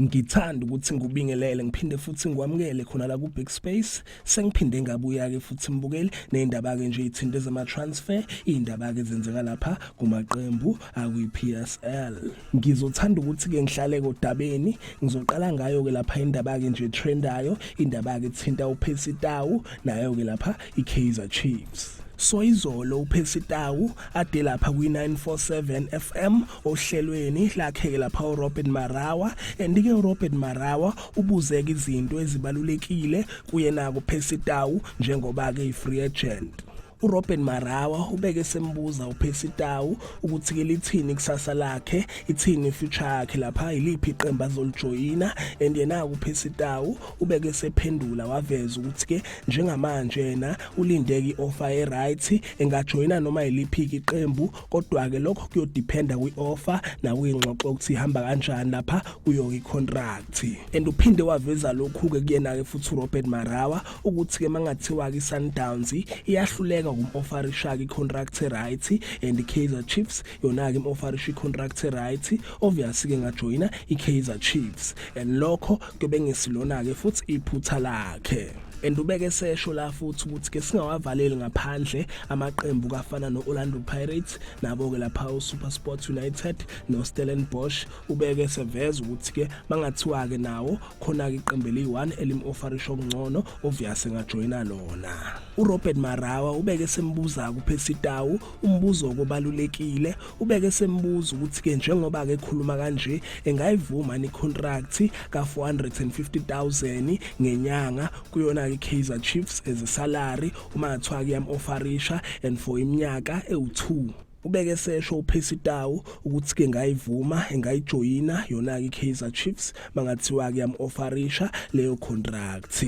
Ngithanda ukuthi ngikubingelele ngiphinde futhi ngikwamukele khona la ku-Big Space. Sengiphinde ngabuya-ke futhi mbukeli ney'ndaba-ke nje iy'thinta ezama-transfer, iy'ndaba-ke ezenzeka lapha kumaqembu akwi-PSL. Ngizothanda ukuthi-ke ngihlale kodabeni, ngizoqala ngayo-ke lapha indaba-ke nje trendayo, indaba-ke ethinta uPercy Tau nayo-ke lapha i-Kaizer Chiefs. So izolo uPercy Tau ade lapha kwi-947 FM ohlelweni lakhe-ke lapha uRobert Marawa and-ke uRobert Marawa ubuzeka izinto ezibalulekile kuyena kuPercy Tau njengoba-ke i-free agent. URobert Marawa ubeke sembuza uPercy Tau ukuthi ke lithini ikusasa lakhe, ithini future yakhe lapha, iliphi iqembu azolijoyina and yena uPercy Tau ubeke sephendula waveza ukuthi ke njengamanje yena ulindeke i-offer e-right engajoyina noma yiliphi iqembu kodwa ke lokho kuyodependa kwi-offer nakwingxoxo ukuthi ihamba kanjani lapha kuyo i-contract. And uphinde waveza lokhu ke kuyena ke futhi uRobert Marawa ukuthi ke mangathiwa ke iSundowns iyahluleka ukum-offerisha ke i-contract right and iKaizer Chiefs yona ke im-offerisha i-contract right, obviously ke ngajoyina iKaizer Chiefs and lokho kuyobe ngesilona ke futhi iphutha lakhe. And ubeke sesho la futhi ukuthi ke singawavaleli ngaphandle amaqembu kafana no-Orlando Pirates nabo ke lapha uSuperSport United noStellenbosch. Ubeke seveza ukuthi ke mangathiwa ke nawo khona ke iqembu eliyi-1 elim-offerisha okungcono, obvious engajoyina lona. URobert Marawa ubeke sembuza kuPercy Tau umbuzo obalulekile, ubeke sembuza ukuthi ke njengoba ke ekhuluma kanje engayivuma ni contract ka 450,000 ngenyanga kuyona ke Kaizer Chiefs as a salary uma ngathiwa ke yam-offerisha and for iminyaka ewu2. Ubeke sesho uPercy Tau ukuthi ke ngayivuma engayijoyina yona ke Kaizer Chiefs mangathiwa ke yam-offerisha leyo contract.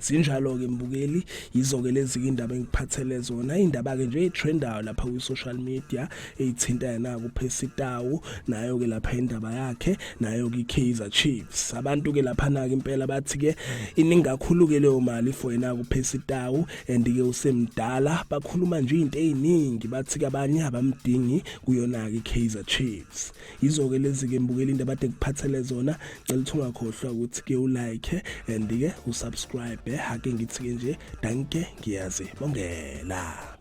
Zinjalo ke mbukeli, yizo ke lezi indaba engiphathele zona, indaba ke nje etrendayo lapha kwi social media eyithinta yena kuPercy Tau nayo ke lapha indaba yakhe nayo ke Kaizer Chiefs. Abantu ke lapha na ke impela bathi ke iningi kakhulu ke leyo mali for yena kuPercy Tau and ke usemdala, bakhuluma nje izinto eziningi, bathi ke abanye abamdingi kuyona ke Kaizer Chiefs. Yizo ke lezi ke mbukeli indaba ade kuphathele zona. Cela ukuthi ungakhohlwa ukuthi ke ulike and ke usubscribe. Ake ngithi ke nje danke, ngiyazibongela.